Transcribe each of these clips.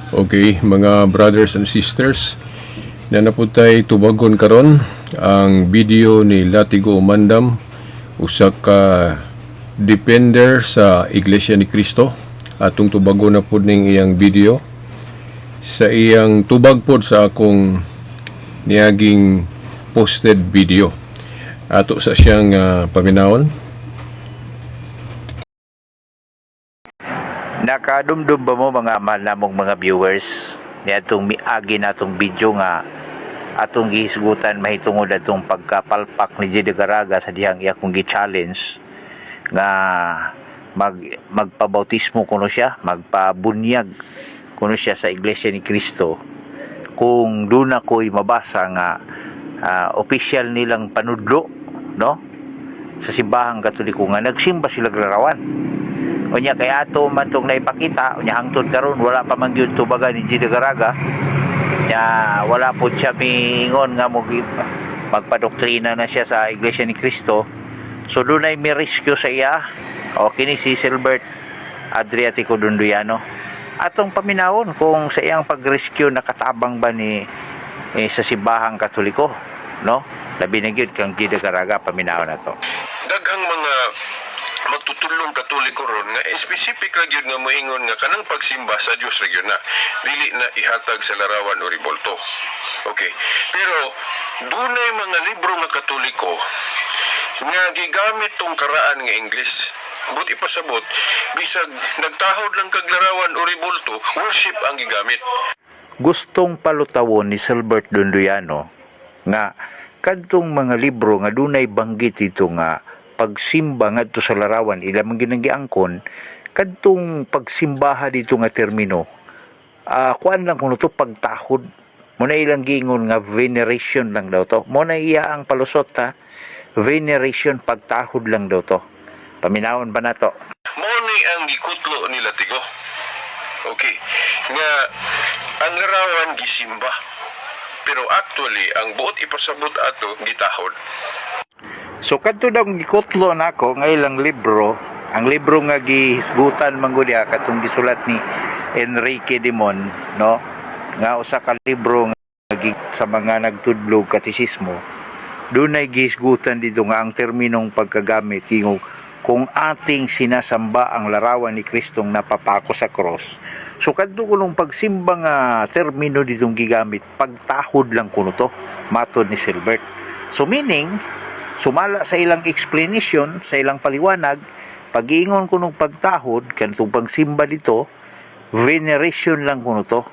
Okay, mga brothers and sisters, naa na pud tay tubagon karon ang video ni Latigo Umandam, usa ka defender sa Iglesia ni Cristo. Atong tubagon na pud ning iyang video sa iyang tubag pod sa akong niaging posted video. Ato sa siyang paminawon. Nakadumdum ba mo, mga mahal namong mga viewers, niadtong miagi natong video nga atong gihisgutan mahitungod atong pagkapalpak ni Jide Garaga sa dihang iya kong gi-challenge nga magpabautismo kuno siya, magpabunyag kuno siya sa Iglesia ni Cristo, kung doon ako'y mabasa nga official nilang panudlo, no, sa Simbahang Katoliko nga nagsimba sila larawan? Unya kay ato man tong naipakita, unya hangtod karon wala pa man gyud tubagan ni Gide Garaga. Nya wala po siya miingon nga mo magpadoktrina na siya sa Iglesia ni Cristo. So dunay mi rescue sa iya. O kini si Silbert Adriatico Dunduyano. Atong paminawon kung sa iyang pag-rescue nakatabang ba ni sa Simbahang Katoliko, no? Labi na gyud kang Gide Garaga, paminawon na to. Daghang mga magtutulong Katoliko ron nga specific ra gyud nga moingon nga kanang pagsimba sa Dios ra gyud na, dili na ihatag sa larawan o ribolto. Okay. Pero dunay mga libro nga Katoliko nga gigamit tong karaan nga English. But ipasabot, bisag nagtahod lang kag larawan o ribolto, worship ang gigamit. Gustong palutawon ni Silbert Dunduyano nga kadtong mga libro nga dunay banggit ito nga pagsimba ngadto sa larawan, ila man ginanggiangkon kadtong pagsimbaha dito nga termino, kuan lang kuno to, pagtahod mo na. Ilang giingon nga veneration lang daw to. Mo na iya ang palusot ha, veneration, pagtahod lang daw to. Paminawon pa nato. Mao ni ang gikutlo ni Latigo. Okay. Nga ang larawan gisimba. Pero actually, ang buot ipasabot ato, gitahod. So kadto daw gikutlo nako nga ilang libro, ang libro nga gihisgutan man gud diha, katong gisulat ni Enrique Dimon, no, nga usa ka libro nga sa mga nagtudlog katisismo. Dunay gihisgutan dito nga ang terminong pagkagamit ingog kung ating sinasamba ang larawan ni Kristong napapako sa cross. So kadto kunong pagsimba nga termino ditong gigamit, pagtahod lang kuno to, matod ni Silbert. So meaning, sumala sa ilang explanation, sa ilang paliwanag, pag-iingon kunong pagtahod, kanitong pagsimba dito, veneration lang kuno to.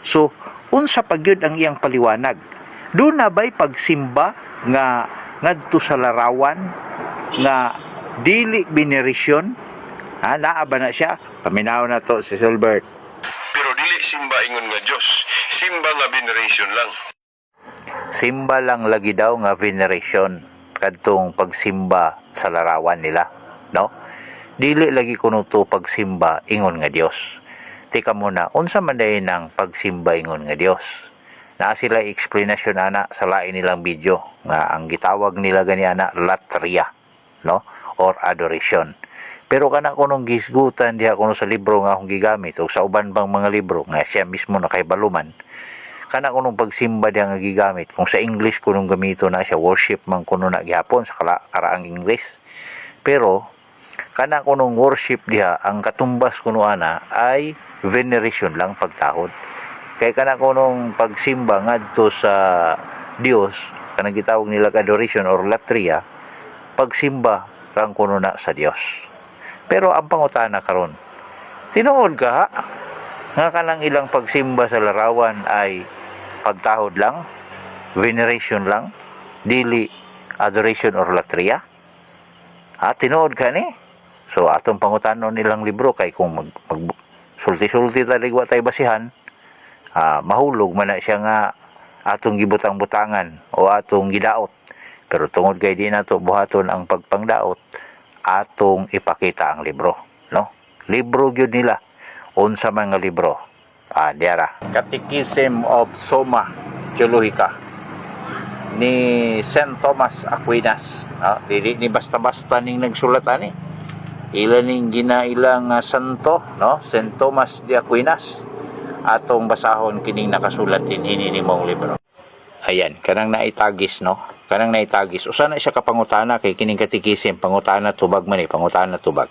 So, unsa pa gyud ang iyang paliwanag? Doon na ba'y pagsimba nga ngadto sa larawan nga dili veneration? Ha, naa ba na siya? Paminaw na to si Silbert. Pero dili simba ingon nga Dios, simba nga veneration lang. Simba lang lagi daw nga veneration kadtong pagsimba sa larawan nila, no? Dili lagi kuno to pagsimba ingon nga Dios. Tika muna, unsa man day nang pagsimba ingon nga Dios? Naa sila explanation ana sa lain nilang video nga ang gitawag nila gani ana latria, no, or adoration. Pero kana kunong gisgutan diha kuno sa libro nga akong gigamit o sa uban pang mga libro nga siya mismo nakahibalo man, kana kunong pagsimba diha nga gigamit, kung sa English kunong gamito na siya, worship man kuno na gihapon sa karaang English. Pero kana kunong worship diha, ang katumbas kuno ana ay veneration lang, pagtahod. Kay kana kunong pagsimba ngadto sa Dios, kanang gitawag nila adoration or latria, pagsimba rang kuno na sa Dios. Pero ang pangutana karon, tinuod ka ha nga kanang ilang pagsimba sa larawan ay pagtahod lang, veneration lang, dili adoration or latria? Ha, tinuod ka ni? So atong pangutanon nilang libro, kay kung mag sulti-sulti ta wa tay basihan, mahulog man na siya nga atong gibutang-butangan o atong gidaot. Pero tungod kay di nato buhaton ang pagpangdaot, atong ipakita ang libro, no? Libro gyud nila. Unsa man nga libro? Ah, diara. Catechism of Summa Theologica ni Saint Thomas Aquinas. Ah, dili ni basta-basta ning nagsulat ani. Ila ning ginailang santo, no? Saint Thomas de Aquinas. Atong basahon kining nakasulat din nimong libro. Ayan, kanang naitagis, no? Kanang naitagis. Usa na siya ka pangutana kay kining katikisim, pangutana tubag man eh, pangutana tubag.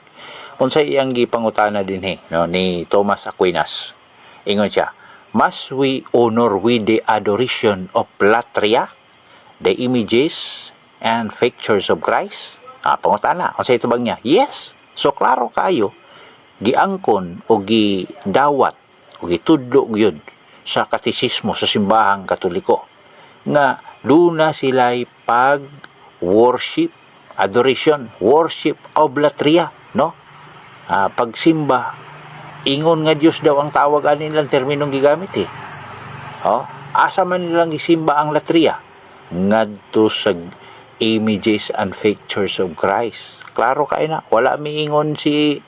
Unsay iyang gipangutana dinhi, no, ni Thomas Aquinas? Ingon siya, "Must we honor with the adoration of latria the images and pictures of Christ?" Ah, pangutana. Unsay tubag niya? Yes. So klaro kayo, giangkon o gidawat o gitudlo gyud sa katisismo sa Simbahang Katoliko nga duna sila'y pag worship, adoration, worship of latria, no? Ah, pagsimba ingon nga Dios daw ang tawag ani nilang terminong gigamit eh. Oh, asa man nilang gisimba ang latria? Ngadto sa images and pictures of Christ. Klaro kay na, wala miingon si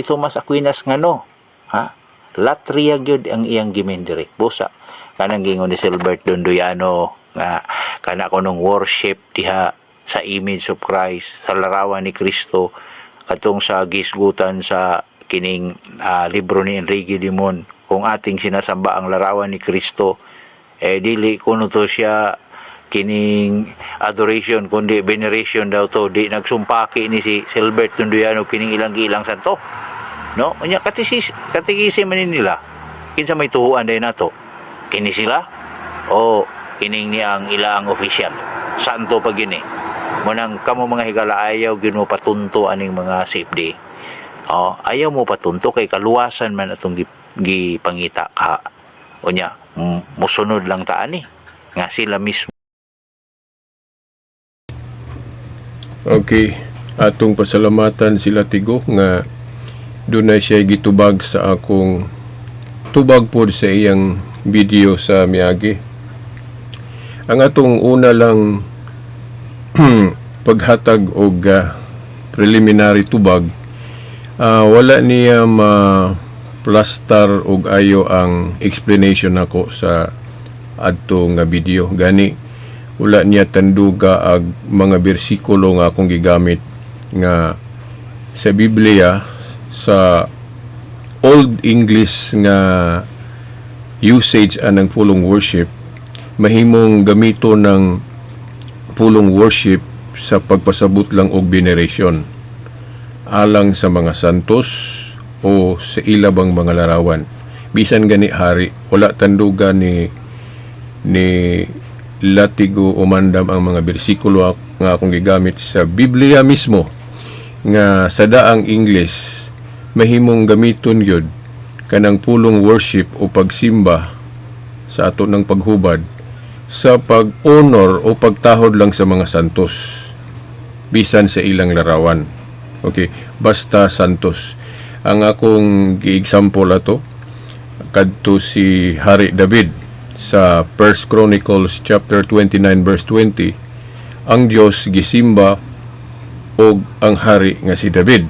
Thomas Aquinas nga no, ha? Latria gyud ang iyang gimindiri. Busa kanang gingon ni Silbert Dondoyano nga kana kunong worship diha sa image of Christ, sa larawan ni Kristo, katong sa gisgutan sa kining libro ni Enrique Limon, kung ating sinasamba ang larawan ni Kristo eh dili kuno to siya kining adoration kundi veneration daw to. Di nagsumpaki ni si Silbert Dondoyano kining ilang giilang santo, no? Unya katikisi man ni nila, kinsa may tuhuan day nato, kini sila o kining ni ang ilaang official santo? Pag gini munang kamo, mga higala, ayaw gyud mo patunto aning mga safety. Oh, ayaw mo patunto kay kaluwasan man atong gipangita ka. Unya musunod lang ta ani nga sila mismo. Okay, atong pasalamatan sila Tigo nga dunay siya gitubag sa akong tubag pod sa iyang video sa miagi. Ang atong una lang paghatag og preliminary tubag, wala niya ma plastar og ayo ang explanation nako sa adto nga video. Gani wala niya tanduga ag mga bersikulo nga akong gigamit nga sa Biblia, sa Old English nga usage anang pulong worship, mahimong gamito ng pulong worship sa pagpasabot lang og veneration alang sa mga santos o sa ilabang mga larawan, bisan gani hari. Wala tanduga ni Latigo Umandam ang mga bersikulo nga akong gigamit sa Biblia mismo nga sa daang English mahimong gamiton gyud kanang pulong worship o pagsimba sa ato ng paghubad sa pag-honor o pagtahod lang sa mga santos bisan sa ilang larawan. Okay, basta santos. Ang akong gi-example ato kadto si Hari David sa First Chronicles chapter 29 verse 20, ang Dios gisimba og ang hari nga si David.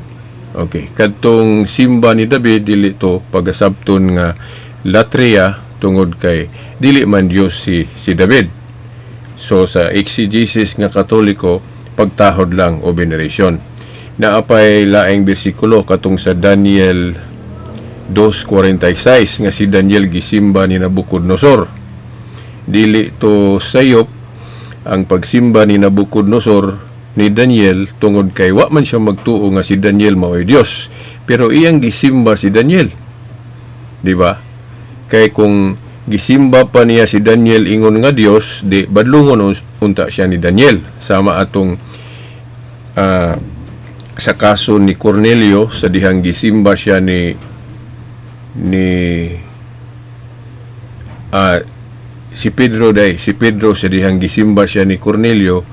Okay, kadtong simba ni David dili to pagasabton nga latria tungod kay dili man Dios si David. So sa exegesis nga Katoliko, pagtahod lang o veneration. Naapay laing bersikulo, katong sa Daniel 2:46 nga si Daniel gisimba ni Nabucodonosor. Dili to sayop ang pagsimba ni Nabucodonosor ni Daniel tungod kay wa man siya magtuo nga si Daniel mao'y Dios. Pero iyang gisimba si Daniel. Di ba? Kay kung gisimba pa niya si Daniel ingon nga Dios, di badlungon unta siya ni Daniel. Sama atong sa kaso ni Cornelio sa dihang gisimba siya ni si Pedro day, si Pedro sa dihang gisimba siya ni Cornelio,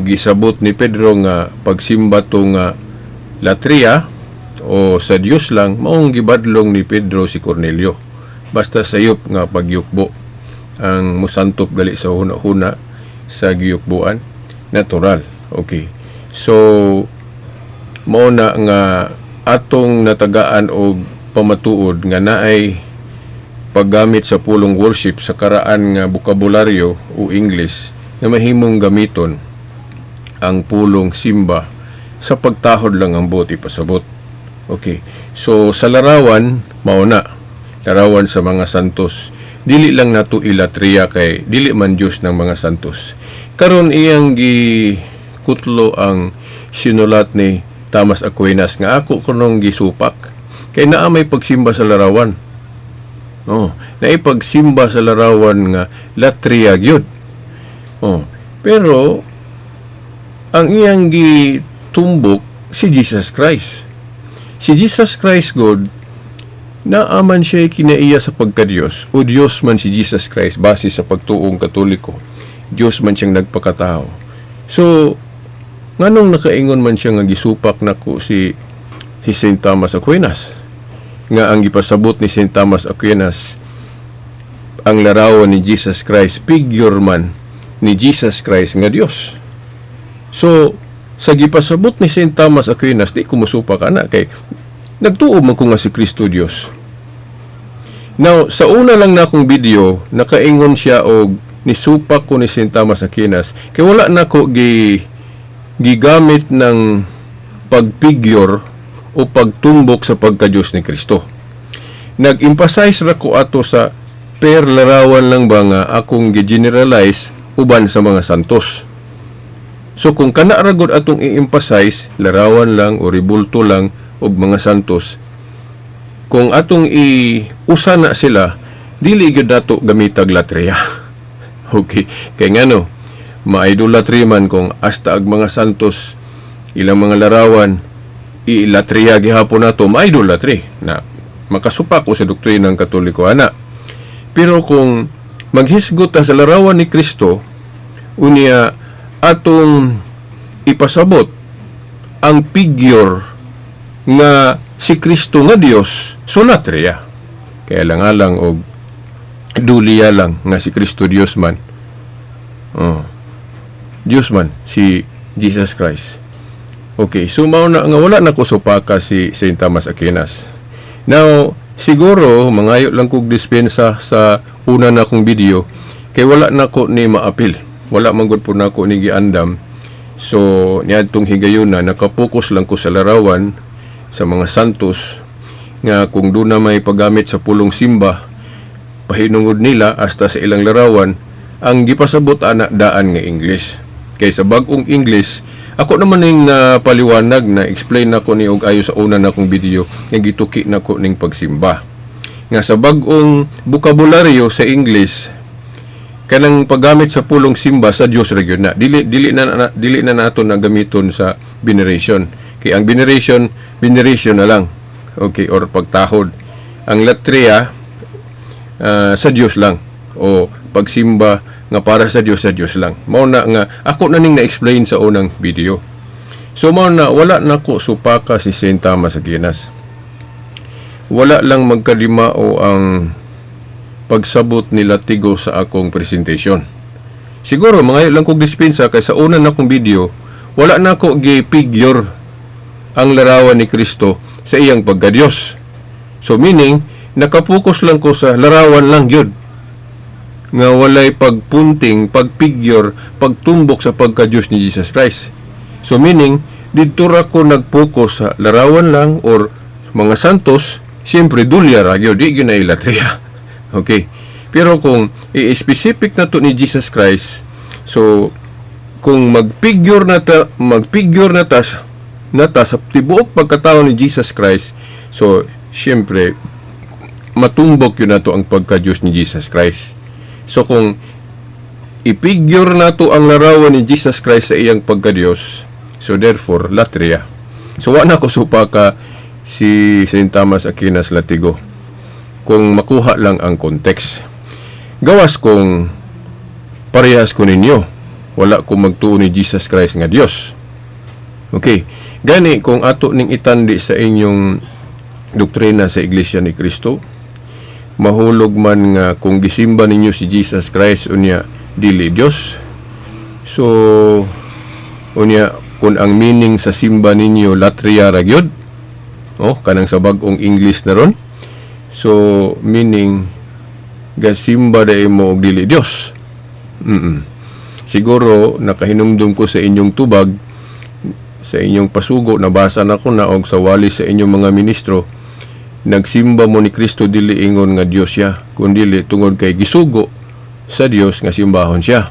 gisabot ni Pedro nga pagsimba to nga latria o sa Dios lang, maong gibadlong ni Pedro si Cornelio. Basta sayop nga pagyukbo ang musantop gali sa huna-huna sa giyukbuan natural. Okay, so mao na nga atong natagaan og pamatuod nga naay paggamit sa pulong worship sa karaan nga bokabularyo o English nga mahimong gamiton ang pulong simba sa pagtahod lang ang buot ipasabot. Okay. So sa larawan mao na. larawan sa mga santos, dili lang nato ilatria kay dili man Dios ng mga santos. Karon iyang gikutlo ang sinulat ni Thomas Aquinas nga ako kunong gisupak kay naa may pagsimba sa larawan. Oh, naipagsimba sa larawan nga latria gyud. Oh, pero ang iyang gitumbok si Jesus Christ. Si Jesus Christ God, naaman siya kinaiya sa pagkadiyos o Diyos man si Jesus Christ base sa pagtuong Katoliko. Diyos man siyang nagpakatao. So, nganong nakaingon man siya nga gisupak nako si St. Thomas Aquinas? Nga ang gipasabot ni St. Thomas Aquinas, ang larawan ni Jesus Christ, figure man ni Jesus Christ nga Dios. So, sa gipasabot ni St. Thomas Aquinas, di ko musupak ana kay nagtuo man ko nga si Kristo Dios. Now, sa una lang na akong video, nakaingon siya og nisupak ko ni St. Thomas Aquinas kay wala na ko gigamit ng pagpigure o pagtumbok sa pagka-Diyos ni Kristo. Nag-emphasize ra ko ato sa per larawan lang ba nga akong gi-generalize uban sa mga santos. So kung kana ra gud atong i-emphasize, larawan lang o ribulto lang og mga santos, kung atong i-usa na sila, dili gyud nato gamitag latria. Okay, kay ngano, ma-idolatry man kung hasta ag mga santos, ilang mga larawan, ilatria gihapon nato, ma-idolatry na makasupak ko sa doktrina ng Katoliko ana. Pero kung maghisgot ta sa larawan ni Kristo, unya atong ipasabot ang figure nga si Kristo nga Dios, so latria. Kaya lang alang og dulia lang nga si Kristo Dios man. Oh. Dios man si Jesus Christ. Okay, so mao na nga wala na ko supaka si St. Thomas Aquinas. Now, siguro mangayo lang kog dispensa sa una na kong video kay wala na ko ni maapil. Wala man gud po nako ni giandam. So, niadtong higayuna nakapokus lang ko sa larawan sa mga santos nga kung doon na may paggamit sa pulong simba pahinungod nila hasta sa ilang larawan, ang gipasabot ana daan nga English. Kay sa bag-ong English, ako naman ning paliwanag na explain nako ni og ayo sa una na kong video nga gituki nako ning pagsimba. Nga sa bag-ong bokabularyo sa English, kanang paggamit sa pulong simba sa Dios ra gyud na. Dili na nato na gamiton sa veneration. Kay ang veneration, veneration na lang. Okay, or pagtahod. Ang latria sa Dios lang o pagsimba nga para sa Dios lang. Mao na nga ako na ning na-explain sa unang video. So mao na wala na ko supaka si Saint Thomas Aquinas. Wala lang magkalimao ang pagsabot ni Latigo sa akong presentation. Siguro mga lang kog dispensa kay sa una na akong video, wala na ko gi-figure ang larawan ni Kristo sa iyang pagka-Diyos. So meaning, nakapokus lang ko sa larawan lang yun nga walay pagpunting, pagpigure, pagtumbok sa pagka-Diyos ni Jesus Christ. So meaning, didto ra ko nagpokus sa larawan lang or mga santos, siyempre dulya ra gyud, di gyud na ilatria. Okay. Pero kung i-specific na to ni Jesus Christ, so kung magpigure na ta sa tibuok pagkatao ni Jesus Christ, so siyempre matumbok yun nato ang pagka-Diyos ni Jesus Christ. So kung ipigure nato ang larawan ni Jesus Christ sa iyang pagka-Diyos, so therefore latria. So wa na ko supaka si St. Thomas Aquinas Latigo kung makuha lang ang context. Gawas kung parehas ko ninyo, wala ko magtuo ni Jesus Christ nga Dios. Okay. Gani kung ato ning itandi sa inyong doktrina sa Iglesia ni Cristo, mahulog man nga kung gisimba ninyo si Jesus Christ unya dili Dios. So unya kung ang meaning sa simba ninyo latria ra gyud, oh, kanang sa bag-ong English na ron. So meaning gasimba dai mo og dili Dios. Siguro nakahinumdum ko sa inyong tubag, sa inyong pasugo, nabasa na ko na og sa wali sa inyong mga ministro. Nagsimba mo ni Kristo, dili ingon nga Dios siya, kundili tungod kay gisugo sa Dios nga simbahon siya.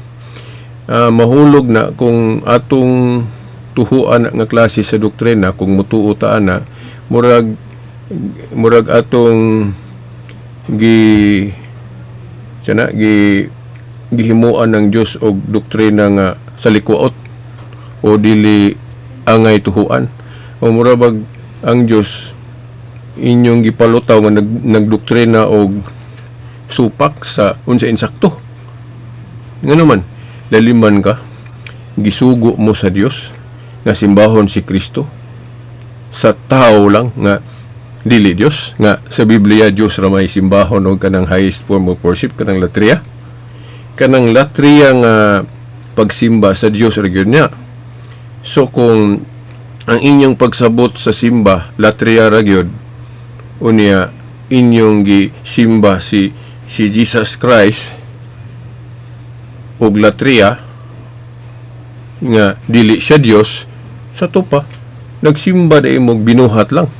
Mahulog na kung atong tuhuan nga klase sa doktrina. Kung mutuo ta ana, murag atong gi sana gi gihimuan ng Dios og doktrina nga sa likuot o dili angay tuhuan, o mura bag ang Dios inyong gipalutaw nga nagdoktrina og supak sa unsa insakto. Nga naman laliman ka, gisugo mo sa Dios nga simbahon si Kristo sa tao lang nga dili Dios, nga sa Biblia Dios ra may simbahon og kanang highest form of worship, kanang latria nga pagsimba sa Dios ra gyud niya. So kung ang inyong pagsabot sa simba latria ra gyud, unya inyong gisimba si Jesus Christ og latria nga dili siya Dios, sa to pa nagsimba na imong binuhat lang,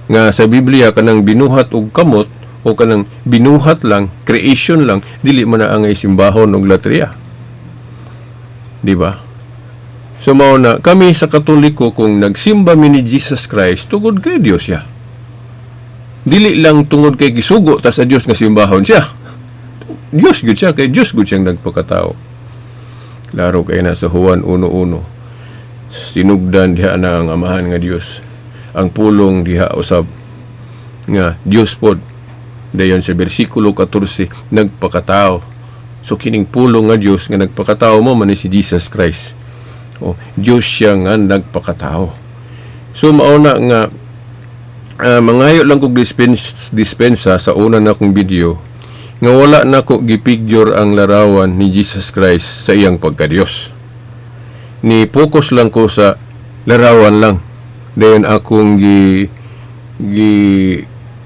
nga sa Biblia kanang binuhat og kamot o kanang binuhat lang, creation lang, dili man na angay simbahon og latria, di ba? So mao na kami sa Katoliko, kung nagsimba mi ni Jesus Christ, tungod kay Dios siya, dili lang tungod kay gisugo ta sa Dios nga simbahon siya. Dios gud siya kay Dios gud siyang nagpakatao. Klaro kay na sa Juan 1:1, sinugdan diha na ang Amahan nga Dios, ang Pulong diha usab nga Dios pod. Dayon sa bersikulo 14, nagpakatao. So kining Pulong nga Dios nga nagpakatao mo man ni si Jesus Christ. O Dios siya nga nagpakatao. So mao na nga mangayo lang kog dispensa sa una na kong video nga wala na ko gipigure ang larawan ni Jesus Christ sa iyang pagkadiyos. Ni focus lang ko sa larawan lang. Dayon akong gi gi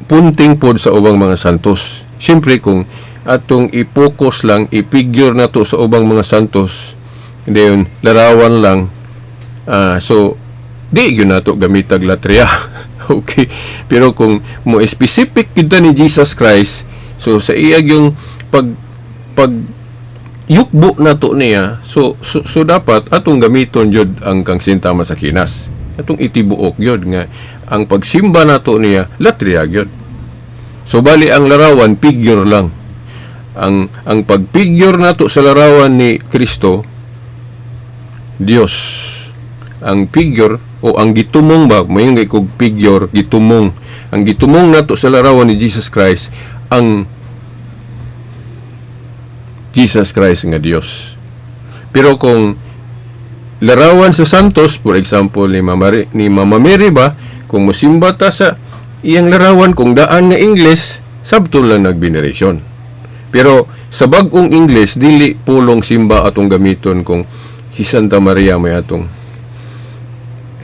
punting pod sa ubang mga santos. Siyempre, kung atong i-focus lang, i-figure na to sa ubang mga santos, dayon larawan lang, so di gyud nato gamitag latria. Okay. Pero kung mo specific kita ni Jesus Christ, so sa iya yung pag pag yukbo nato niya, so dapat atong gamiton jud ang kang Saint Thomas Aquinas. Atong itibuok gyud nga ang pagsimba nato niya latria gyud. So bali ang larawan figure lang. Ang pagfigure nato sa larawan ni Kristo, Dios. Ang figure o ang gitumong ba, mayon kay kog figure, gitumong. Ang gitumong nato sa larawan ni Jesus Christ, ang Jesus Christ nga Dios. Pero kung larawan sa santos, for example ni Mama Mary ba, kung musimba ta sa iyang larawan, kung daan nga English, sabton lang nagveneration. Pero sa bag-ong English, dili pulong simba atong gamiton kung si Santa Maria may atong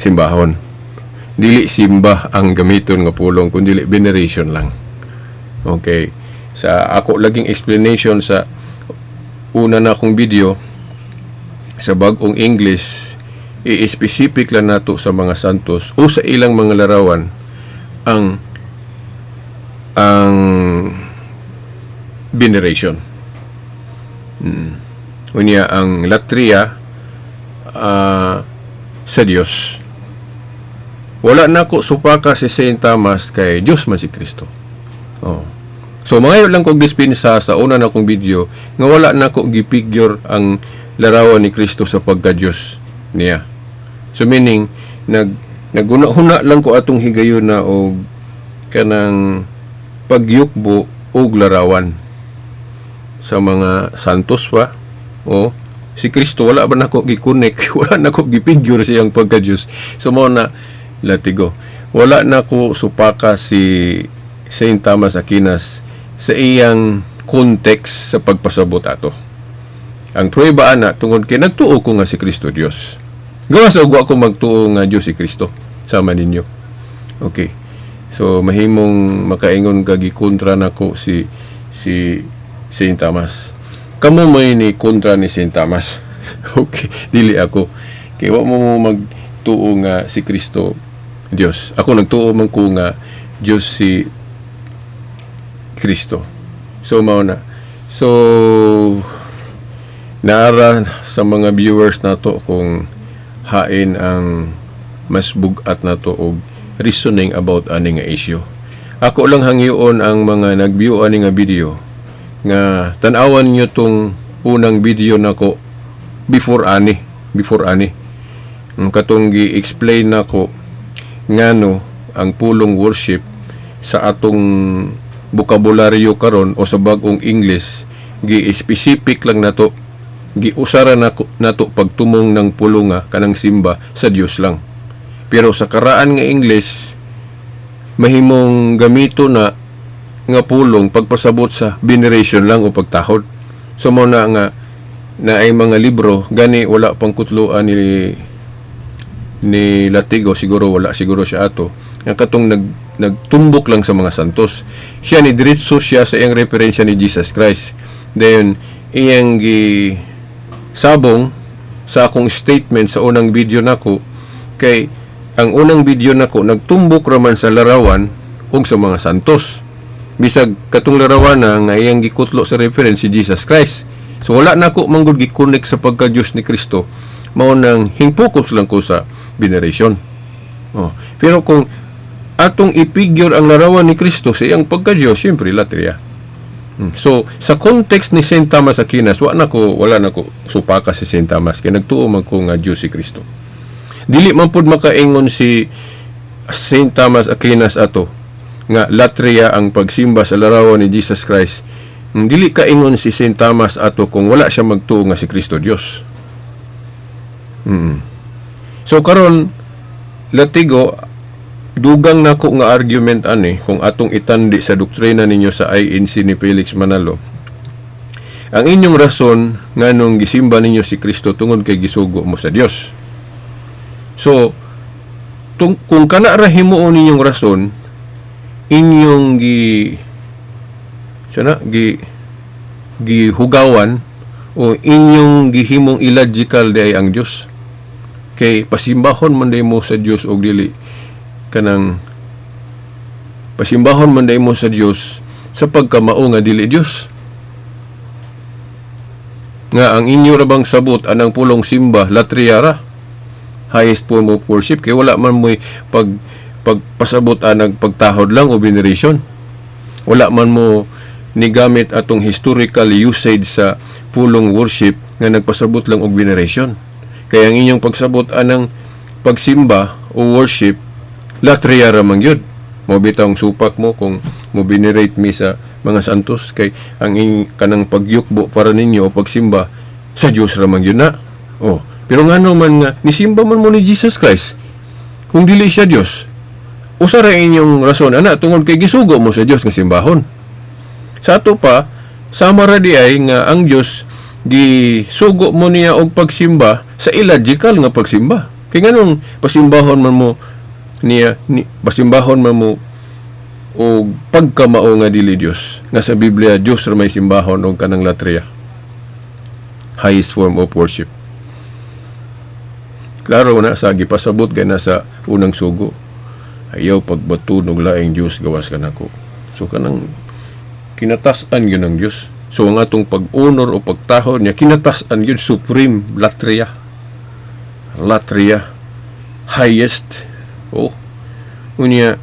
simbahon. Dili simba ang gamiton nga pulong, kun dili veneration lang. Okay. Sa ako laging explanation sa una na akong video, sa bag-ong English, i-specific lang nato sa mga santos o sa ilang mga larawan ang veneration. Unya ang latria sa Dios. Wala na ko supaka si Saint Thomas kay Dios man si Kristo. Oh. So mangayo lang kog dispensa sa una na kong video nga wala na ko gipigure ang larawan ni Kristo sa pagka-Dios niya. So meaning naghuna-huna lang ko atong higayon na og kanang pagyukbo og larawan sa mga santos pa o si Kristo, wala ba nako gi-connect, wala nako gipigure sa iyang pagka-Dios. So mao na, latigo, wala na ko supaka si Saint Thomas Aquinas sa iyang context sa pagpasabot ato. Ang pruweba ana, tungod kay nagtuo ko nga si Kristo Dios. Gawas og wa ko magtuo nga Dios si Kristo sama ninyo. Okay. So mahimong makaingon ka gikontra nako si Saint Thomas. Kamo may ni kontra ni Saint Thomas. Okay, dili ako. Kay wa mo magtuo nga si Kristo Dios. Ako, nagtuo man ko nga Dios si Kristo. So mao na. So naara sa mga viewers nato kung hain ang mas bugat nato og reasoning about ani nga issue. Ako lang hangyoon ang mga nag-view ani nga video nga tan-awan niyo tong unang video nako before ani. Ang katong gi-explain nako ngano ang pulong worship sa atong bokabularyo karon o sa bag-ong English, gi-specific lang nato, giusara nako nato pagtumong ng pulong nga kanang simba sa Dios lang. Pero sa karaan nga English, mahimong gamito na nga pulong pagpasabot sa veneration lang o pagtahod. So mao na nga na ay mga libro gani wala pang kutloan ni Latigo, siguro wala siguro siya ato nga katong nagtumbok lang sa mga santos. Siya ni diretso siya sa iyang referensya ni Jesus Christ. Then iyang gi sabong sa akong statement sa unang video nako, kay ang unang video nako nagtumbok raman sa larawan ug sa mga santos, bisag katong larawan na nga iyang gikutlo sa reference si Jesus Christ. So wala nako manggod gi-connect sa pagka-Dios ni Kristo, mao nang hing-focus lang ko sa veneration. Oh. Pero kung atong i-figure ang larawan ni Kristo sa iyang pagka-Dios, siyempre latria. So sa context ni Saint Thomas Aquinas, wala na ko supaka si Saint Thomas kay nagtuo man ko nga Dios si Kristo. Dili man pud makaingon si Saint Thomas Aquinas ato nga latria ang pagsimba sa larawan ni Jesus Christ. Dili kaingon si Saint Thomas ato kung wala siya magtuo nga si Kristo Dios. So karon, Latigo, dugang nako nga argument ani kung atong itandi sa doktrina ninyo sa INC ni Felix Manalo. Ang inyong rason nganong gisimba ninyo si Kristo tungod kay gisugo mo sa Dios. So, kung kana ra himuon ninyong rason, inyong gi sana gi gihugawan o inyong gihimong illogical di ay ang Dios. Kay pasimbahon man day mo sa Dios og dili kanang pasimbahon man day mo sa Dios sa pagkamao nga dili Dios. Nga ang inyo ra bang sabot anang pulong simba, latria ra, highest form of worship, kay wala man mo'y pagpasabot anag pagtahod lang o veneration. Wala man mo nigamit atong historical usage sa pulong worship nga nagpasabot lang og veneration. Kaya ang inyong pagsabot anang pagsimba o worship, latria ra man gyud. Mo bitawng supak mo kung mo venerate mi sa mga santos kay ang kanang pagyukbo para ninyo o pagsimba sa Dios ra man gyud na. Oh, pero ngano man nga nisimba man mo ni Jesus Christ kung dili siya Dios? Usa ra inyong rason ana, tungod kay gisugo mo sa Dios nga simbahon. Sa ato pa, sama ra di ay nga ang Dios gisugo mo niya og pagsimba sa illogical nga pagsimba. Kay nganong pasimbahon man mo niya ni, pasimbahon man mo og pagkamao nga dili Dios, nga sa Biblia Dios ra may simbahon og kanang latria, highest form of worship? Klaro na sa gipasabot kay na sa unang sugo, ayaw pagbaton og laing Dios gawas kanako. So kanang kinatas-an yun ang Dios. So ang atong pag-honor o pagtahod niya, kinatas-an yun, supreme latria, latria, highest. Oh, unya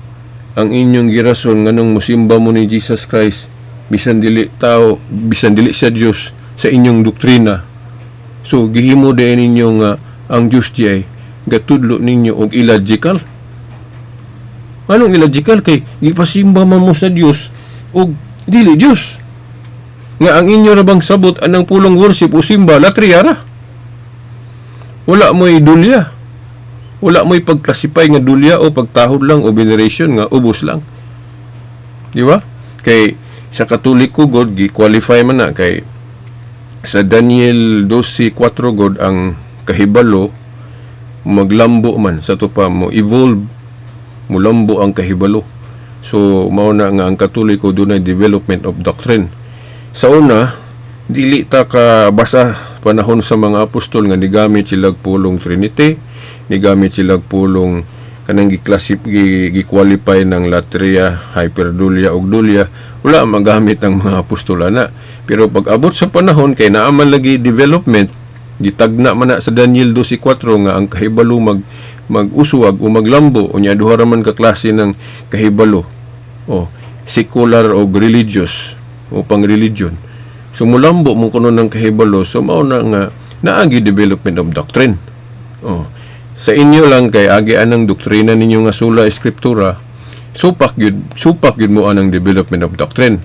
ang inyong girason nganong musimba mo ni Jesus Christ bisan dili tao, bisan dili siya Dios sa inyong doktrina, so gihimo din ninyo nga ang Dios di ay gatudlo ninyo og illogical. Anong illogical? Kay gipasimba man mo sa Dios og dili Dios, nga ang inyo ra bang sabot anang pulong worship o simba, latria ra. Wala mo'y dulya, wala mo'y pag-classify nga dulya o pagtahod lang o veneration nga ubos lang, di ba? Kay sa Katoliko god, gi-qualify man na kay sa Daniel 12:4 god, ang kahibalo maglambo man sa to pa, mo evolve, mulambo ang kahibalo. So mao na nga ang Katoliko dunay development of doctrine. Sa una, dili ta ka basa panahon sa mga apostol nga nigamit sila pulong Trinity, nigamit sila pulong kanang Kanang gi-classify, gi-qualify ng latria, hyperdulia ug dulia, wala magamit ang mga apostol ana. Pero pag abot sa panahon, kay naa man lagi development, gitagna man na sa Daniel 12:4 nga ang kahibalo mag-uswag o maglambo. Unya duha ra man ka klase ng kahibalo o secular o religious o pang religion. So mulambo mo kuno ng kahibalo. So mao na nga naagi development of doctrine. Oh, sa inyo lang kay agi anang doktrina ninyo nga sola scriptura, supak gyud, supak gyud mo anang development of doctrine.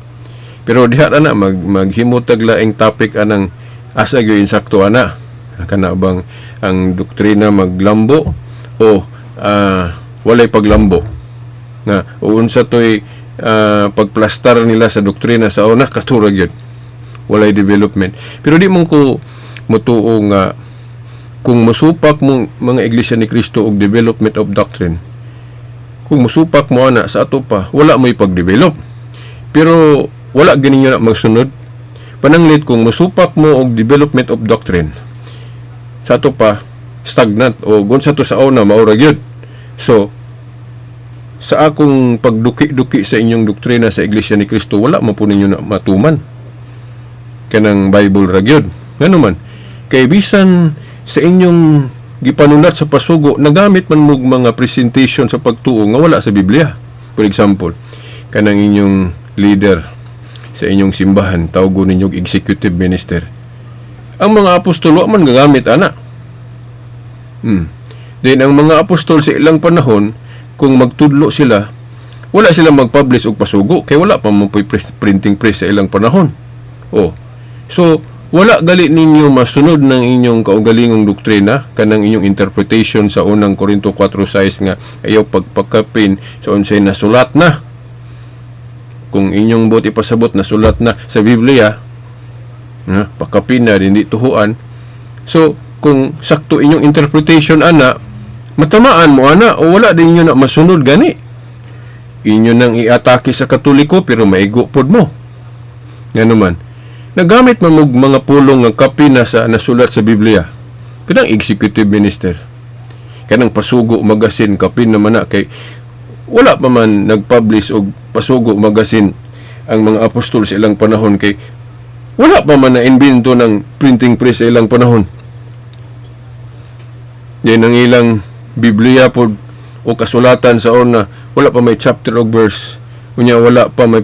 Pero diha ra na maghimutag laing topic anang asa gyud insakto ana, kana bang ang doktrina maglambo o walay paglambo nga o unsa toy pagplastar nila sa doktrina sa una, katura gyud walay development. Pero di man ko motuo nga kung mosupak mo mga Iglesia ni Cristo og development of doctrine, kung mosupak mo ana sa ato pa, wala mo'y pag-develop. Pero wala ganinyo na magsunod. Pananglit kung mosupak mo og development of doctrine sa ato pa, stagnant o gunsa to sa una, mao ra gyud. So sa akong pagduki-duki sa inyong doktrina sa Iglesia ni Cristo, wala man po ninyo na matuman kanang Bible ra gyud. Ngano man kay bisan sa inyong gipanulat sa pasugo, nagamit man mo mga presentation sa pagtuo nga wala sa Biblia. For example, kanang inyong leader sa inyong simbahan, tawgon ninyong executive minister. Ang mga apostol wa man gagamit ana. Then ang mga apostol sa ilang panahon, kung magtudlo sila, wala sila mag-publish og pasugo kay wala pa man po'y printing press sa ilang panahon. Oh. So wala gali ninyo masunod ng inyong kaugalingong doktrina, kanang inyong interpretation sa Unang Korinto 4:6 nga ayaw pagpakapin sa unsay nasulat na. Kung inyong buot ipasabot nasulat na sa Biblia, na pakapin na hindi tuhuan. So kung sakto inyong interpretation ana, matamaan mo ana o wala din ninyo na masunod gani. Inyo nang iatake sa Katoliko pero maigo pod mo. Nga naman, nagamit man mo mga pulong nga kapin na sa nasulat sa Biblia. Kanang executive minister. Kanang Pasugo Magazine, kapin naman na kay wala pa man nag-publish og Pasugo Magazine ang mga apostol sa ilang panahon kay wala pa man na-invento ng printing press sa ilang panahon. Yan ang ilang Biblia pod o kasulatan sa una, wala pa may chapter o verse. Unya wala pa may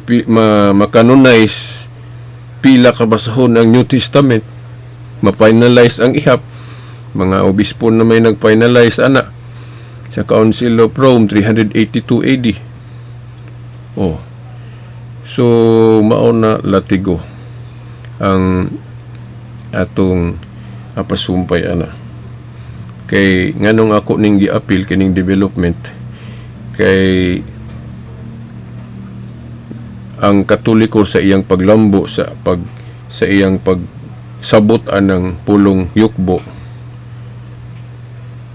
makanonize pila ka basahon ang New Testament. Ma-finalize ang ihap. Mga obispo na may nag-finalize ana sa Council of Rome 382 AD. Oh. So mao na, latigo, ang atong apasumpay ana. Kay nganong ako ning giapil kining development, kay ang Katoliko sa iyang paglambo sa iyang pagsabot anang pulong yukbo,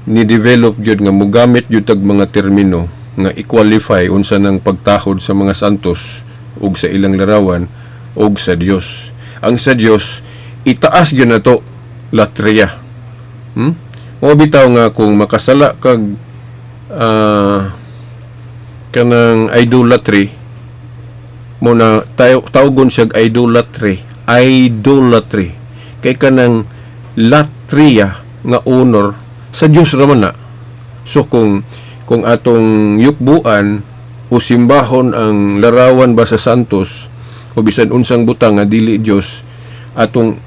ni develop gyud nga mogamit gyud tag mga termino nga i-qualify unsa nang pagtahod sa mga santos ug sa ilang larawan ug sa Dios. Ang sa Dios itaas gyud nato, latria. Mo bitaw nga kung makasala kag kanang idolatry mo na tayo, tawgon siya idolatry. Idolatry kay kanang latria nga honor sa Dios ra man na. So kung atong yukbuan o simbahon ang larawan ba sa santos o bisan unsang butang nga dili Dios, atong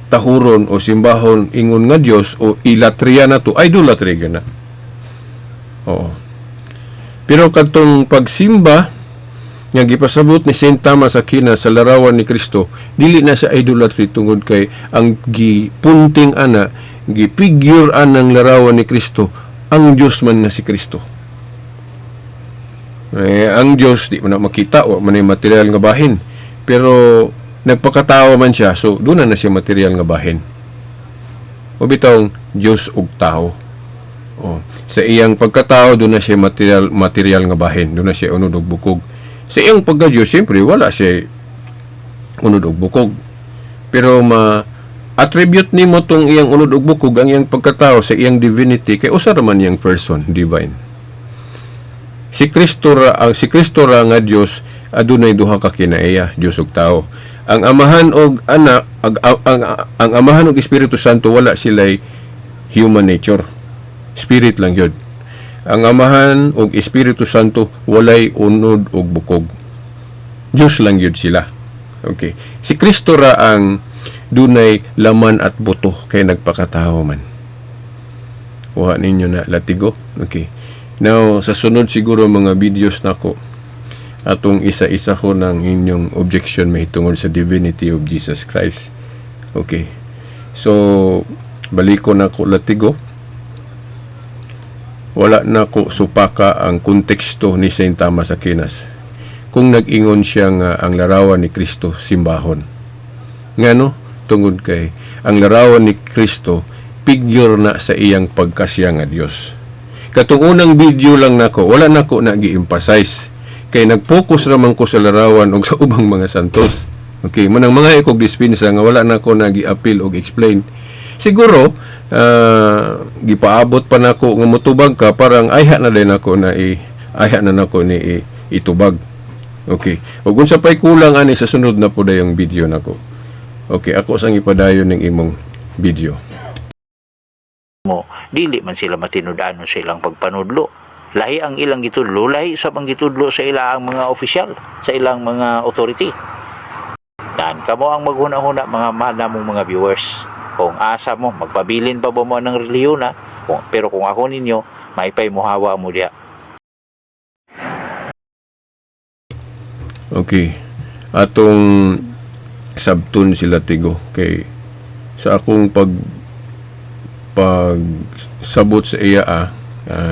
tahuron o simbahon ingon nga Dios o ilatria na to, idolatry na. Oo. Pero kadtong pagsimba nga gipasabot ni Saint Thomas Aquinas sa larawan ni Kristo, dili na sa idolatry tungod kay ang gipunting ana, gipigure anang larawan ni Kristo, ang Dios man nga si Kristo. Eh, ang Dios di mo na makita, wa man ay material nga bahin. Pero nagpakatawo man siya, so doon na na siya material nga bahin. O bitawng Dios ug tao. Oh, sa iyang pagkatao doon na siya material material nga bahin, doon na siya unod og bukog. Sa iyang pagka-Dios, siyempre wala siya unod og bukog. Pero ma attribute nimo tong iyang unod og bukog, ang iyang pagkatao, sa iyang divinity kay usa ra man iyang person, divine. Si Kristo ra nga Dios adunay duha ka kinaiya, Dios ug tao. Ang Amahan og Anak ang Amahan og Espiritu Santo, wala sila'y human nature. Spirit lang yun. Ang Amahan ug Espiritu Santo walay unod ug bukog. Diyos lang yun sila. Okay. Si Kristo ra ang dunay laman at buto kay nagpakatao man. Kuha ninyo na, Latigo. Okay. Now, sa sunod siguro mga videos nako, atong isa-isa ko ng inyong objection mahitungod sa divinity of Jesus Christ. Okay. So, baliko na ko, Latigo. Wala na ko supaka ang konteksto ni Saint Thomas Aquinas kung nag-ingon siya nga ang larawan ni Kristo simbahon. Ngano? Tungod kay ang larawan ni Kristo figure na sa iyang pagkasya nga Dios. Katong unang video lang nako, wala nako na gi-emphasize. Kay nag-focus raman ko sa larawan og sa ubang mga santos. Okay, manang mga ikog dispensa nga wala nako na gi-appeal og explain. Siguro gipaabot pa nako nga motubag ka, parang ayha na din ako na i ayha na nako ni itubag. Okay. Ug unsa pay kulang ani sa sunod na po dayong video nako. Okay, ako sang ipadayon ng imong video. Mo dili man sila matinud-anon sa ilang pagpanudlo. Lahi ang ilang gitudlo, lahi sa ang gitudlo sa ilang mga opisyal, sa ilang mga authority. Dan kamo ang maghuna-huna, mga mahal namong mga viewers, kung asa mo magpabilin pa ba mo ng relihiyon na kung, pero kung ako ninyo, maipay muhawa mo diha. Okay. Atong sabton sila tigo kay sa akong pag pag sabot sa iya,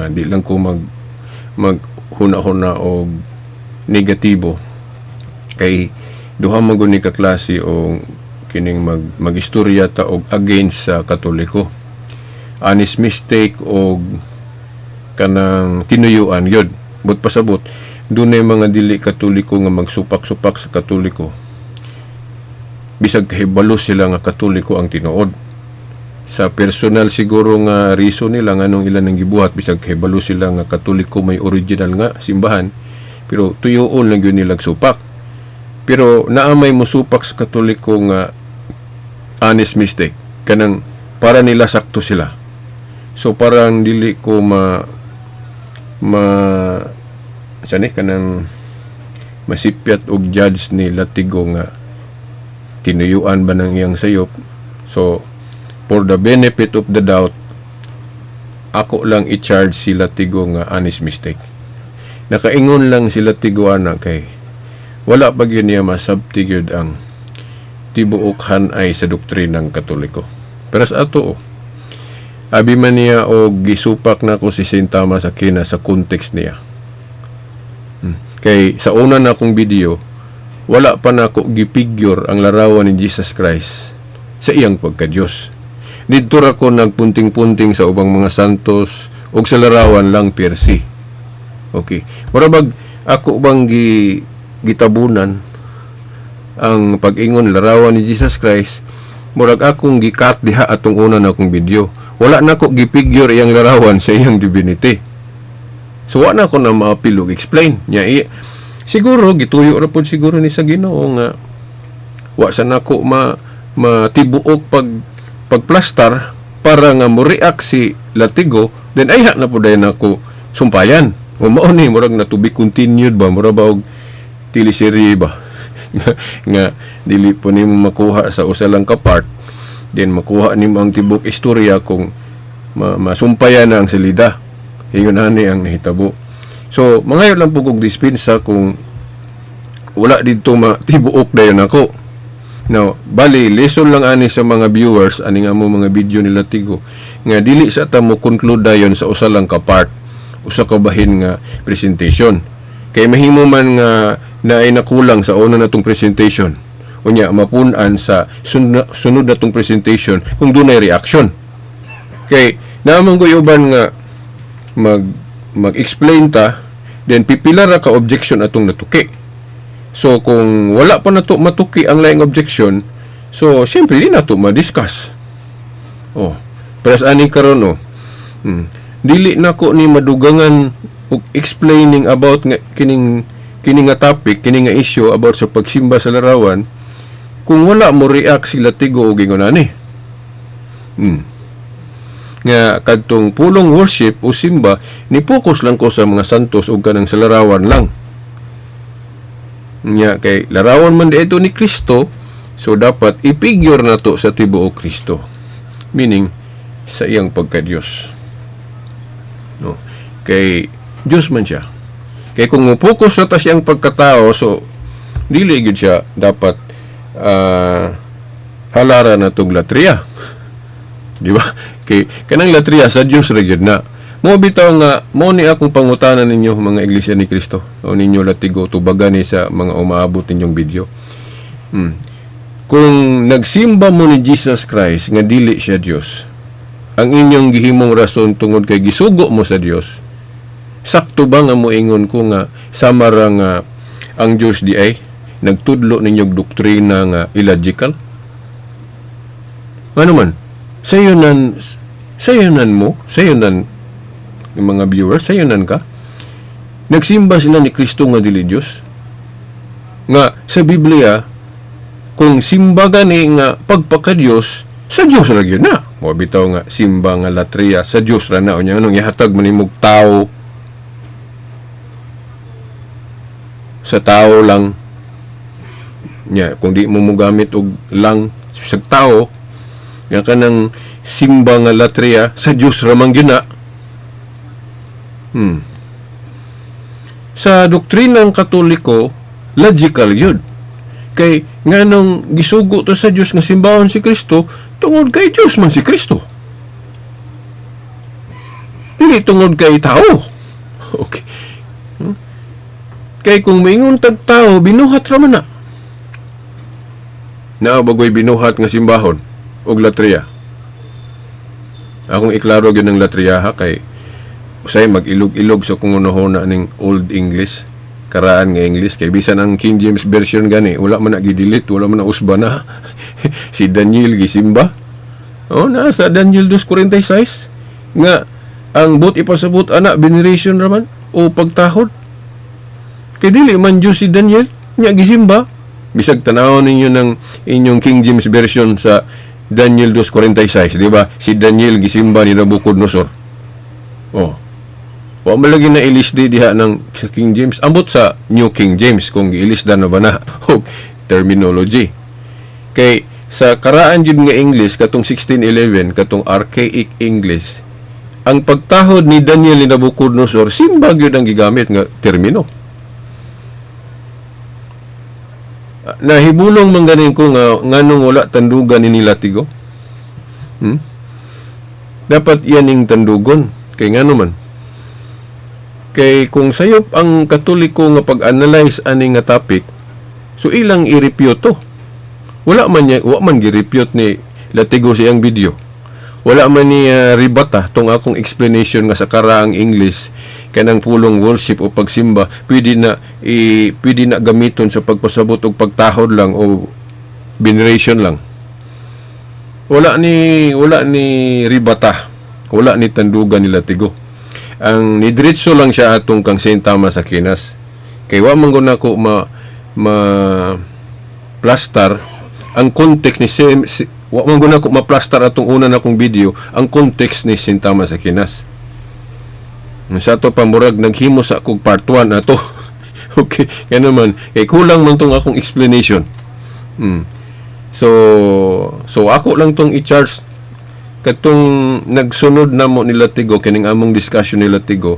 di lang ko mag mag huna-huna og negatibo kay duha man gud ni ka klase o kining mag magistorya ta og against sa Katoliko, honest mistake og kanang tinuyuan yun. But pasabot, dunay mga dili Katoliko nga magsupak-supak sa Katoliko bisag kahibalo sila nga Katoliko ang tinuod. Sa personal siguro nga reason nila nganong ilan ang gibuhat, bisag kahibalo sila nga Katoliko may original nga simbahan, pero tuyoon lang yun nilang supak. Pero naa may musupak sa Katoliko nga honest mistake, kanang para nila sakto sila. So parang dili ko ma ma sa ni kanang masipyat og judge ni Latigo nga tinuyuan ba ng iyang sayop. So for the benefit of the doubt, ako lang i-charge si Latigo nga honest mistake. Nakaingon lang si Latigo ana kay wala pa gyud niya masabti gyud ang tibuok han-ay sa doktrinang Katoliko. Pero sa ato, oh, abi man niya og gisupak na ko si Saint Thomas Aquinas sa context niya. Kay sa una na akong video, wala pa nako gipigure ang larawan ni Jesus Christ sa iyang pagka-Diyos. Didto ra ko nagpunting-punting sa ubang mga santos ug sa larawan lang per se. Okay. Mura bag ako bang gitabunan ang pag-ingon larawan ni Jesus Christ, murag akong gi-cut diha atong una na akong video. Wala na ko gipigure iyang larawan sa iyang divinity. So wa na ko na maapil og explain. Nya siguro gituyo ra pod siguro ni sa Ginoo nga wa sa nako ma matibuok pag pagplastar para nga mo react si Latigo, then ayha na po dayon ako sumpayan. O mao ni murag na to be continued ba, mura ba og teleserye ba nga dili po nimo makuha sa usa lang ka part, then makuha nimo ang tibuok istorya kung masumpayan na ang silida. Ingon ani ang nahitabo. So mangayo lang po kog dispensa kung wala didto matibuok dayon ako. Now, bali, lesson lang ani sa mga viewers, ani nga mo mga video nila Tigo, nga dili sa ta mo conclude dayon sa usa lang ka part, usa ka bahin nga presentation. Kay mahimo man nga naay nakulang sa una natong presentation. Unya mapun-an sa sunod natong presentation kung dunay reaction. Kay naman ko uban nga mag-explain ta, then pipila ra ka objection atong natuki. So kung wala pa nato matuki ang laing objection, so siyempre di nato ma-discuss. Oh, pero sa aning karon, oh. Dili nako ni madugangan. og explaining about nga kining kini nga topic, kini nga issue about sa pagsimba sa larawan, kung wala mo react sila Tigo og ingon ani. Nga kadtong pulong worship o simba ni focus lang ko sa mga santos ug kanang sa larawan lang. Nya kay larawan man dito ni Kristo, so dapat i-figure na to sa tibuok Kristo. Meaning sa iyang pagka-Dios. No. Kay Dios man siya. Kay kung mo-focus na ta siyang pagkatao, so dili gyud siya dapat halara na tong latria. Di ba? Kay kanang latria sa Dios ra gyud na. Mo bitaw nga mo ni akong pangutana ninyo, mga Iglesia ni Cristo, o ninyo Latigo, tubagan ni sa mga umaabot ninyong video. Kung nagsimba mo ni Jesus Christ nga dili siya Dios, ang inyong gihimong rason tungod kay gisugo mo sa Dios, sakto ba nga moingon ko nga sama ra nga ang Dios di ay nagtudlo ninyog doktrina nga illogical? Ano man, sayo nan mo, sayo nan yung mga viewers, sayo nan ka. Nagsimba sila ni Kristo nga dili Dios. Nga sa Biblia, kung simba gani nga pagpaka-Dios, sa Dios ra gyud na. Mo bitaw nga simba nga latria sa Dios ra na, unya nganong ihatag man nimog tao, sa tao lang nya, kung di mo mogamit og lang sa tao nga kanang simba nga latria sa Dios ra man gyud na. Sa doktrina ng Katoliko, logical yun. Kay nganong gisugo to sa Dios nga simbahon si Kristo, tungod kay Dios man si Kristo. Dili tungod kay tao. Okay. Kay kung maingon tag tao, binuhat ra man na. Naa bagoy binuhat nga simbahon og latria? Akong iklaro gyud ng latria ha, kay usay mag-ilog-ilog sa kung unahona ning Old English, karaan nga English, kay bisan ang King James Version gani wala man na gi-delete, wala man na usba na. Si Daniel gisimba, oh, na sa Daniel 2:46 nga ang buot ipasabot ana veneration raman o pagtahod, kay dili man Diyos si Daniel nya gisimba. Bisag tanawon ninyo ng inyong King James Version sa Daniel 2:46, di ba? Si Daniel gisimba ni Nabucodonosor. Oh, wa man lagi na ilisdi diha ng sa King James. Ambot sa New King James kung giilisda na ba na og terminology. Kay sa karaan jud nga English, katong 1611, katong archaic English, ang pagtahod ni Daniel ni Nabucodonosor, simba gyud ang gigamit nga termino. Nahibulong man ganin ko nga nganong wala tandugan ni Latigo. Dapat yan ing tandugon kay ngano man. Kay kung sayop ang Katoliko nga pag-analyze ani nga topic, so ilang i-refute to. Wala man niya, wa man gi-refute ni Latigo sa iyang video. Wala man niya ribata tong akong explanation nga sa karaang English kanang pulong worship o pagsimba pwede na gamiton sa pagpasabot og pagtahod lang o veneration lang. Wala ni ribata. Wala ni tandugan ni Latigo. Ang nidiretso lang siya atong kang Saint Thomas Aquinas. Kay wa man gud nako ma ma plastar ang context ni si, wa man gud nako ma-plastar atong una nakong video ang context ni Saint Thomas Aquinas. Sa ato pa murag naghimo sa akong part 1 ato. Okay, kaya naman kay kulang man tong akong explanation. So ako lang tong i-charge katong nagsunod na mo ni Latigo kining among discussion ni Latigo.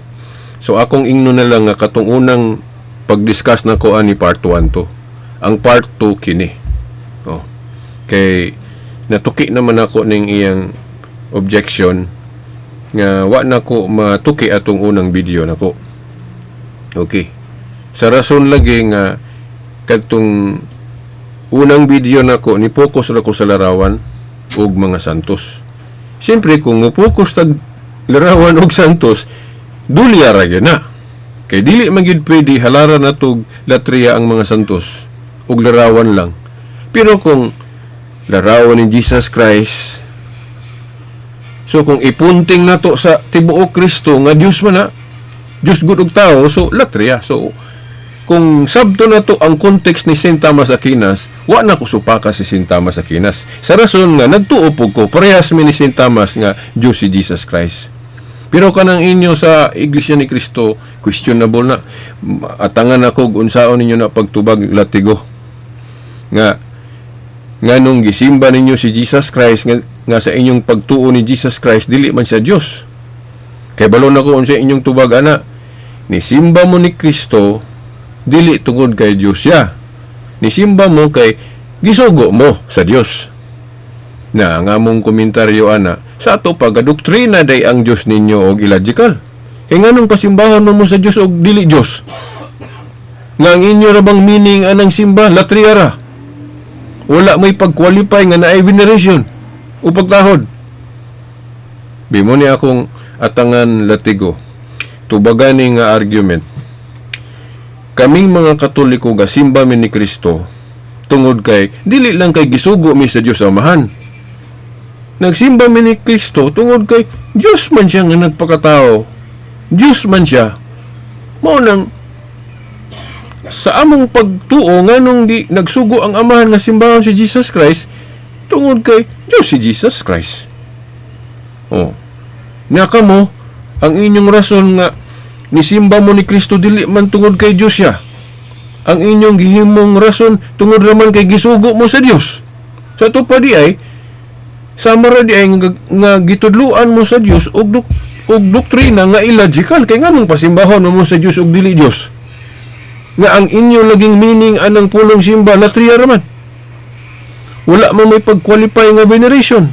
So akong ingno na lang nga katong unang pag-discuss na ko ani part 1 to. Ang part 2 kini. Oh. Kay natuki naman ako ning iyang objection nga wa na ko matuki atong unang video nako. Okay. Sa rason lagi nga kadtong unang video nako ni focus ra ko sa larawan ug mga santos. Siyempre kung mo focus tag larawan og santos, dulya ra gyud na. Kay dili man gyud pwede halaran natog latria ang mga santos ug larawan lang. Pero kung larawan ni Jesus Christ, so kung ipunting nato sa tibuok Kristo nga Dios man na, Diyos gud og tao, so latria. So kung sabto na to ang context ni Saint Thomas Aquinas, wa na ko supaka si Saint Thomas Aquinas. Sa rason nga nagtuo pud ko parehas mi ni Saint Thomas nga Diyos si Jesus Christ. Pero kanang inyo sa Iglesia ni Cristo, questionable na. Atangan ako unsaon ninyo na pagtubag, Latigo. Nga nganong gisimba ninyo si Jesus Christ nga sa inyong pagtuo ni Jesus Christ dili man siya Dios. Kay balo na ko unsa inyong tubag ana. Nisimba mo ni Kristo dili tungod kay Dios siya. Nisimba mo kay gisugo mo sa Dios. Na ang among komentaryo ana, sa ato pagdoktrina day ang Dios ninyo og illogical. Kay nganong pasimbahon mo mo sa Dios og dili Dios? Nga ang inyo ra bang meaning anang simba, latria ra. Wala may pag-qualify nga naay veneration o pagtahod. Bi mo ni akong atangan, Latigo. Tubagan ni nga argument. Kaming mga Katoliko, gasimba mi ni Kristo tungod kay dili lang kay gisugo mi sa Dios Amahan. Nagsimba mi ni Kristo tungod kay Dios man siya nga nagpakatao. Dios man siya. Mao nang sa among pagtuo, nganong di nagsugo ang Amahan nga simbahon si Jesus Christ, tungod kay Dios si Jesus Christ. Oh. Nya kamo, ang inyong rason nga nisimba mo ni Kristo dili man tungod kay Dios siya. Ang inyong gihimong rason, tungod raman kay gisugo mo sa Dios. Sa ato pa di ay sama ra di ay nga gitudluan mo sa Dios og doktrina nga illogical, kay nganong pasimbahon mo sa Dios og dili Dios? Nga ang inyo laging meaning anang pulong simba, latria raman. Wala man may pag-qualify nga veneration.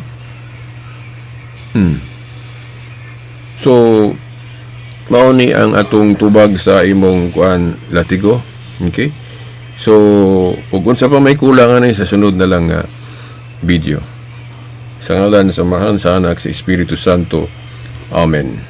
So, mao ni ang atong tubag sa imong kuan, Latigo. Okay? So, ug unsa pa may kulang ani, sa sunod na lang nga video. Sa ngalan sa Amahan, sa Anak, sa Espiritu Santo. Amen.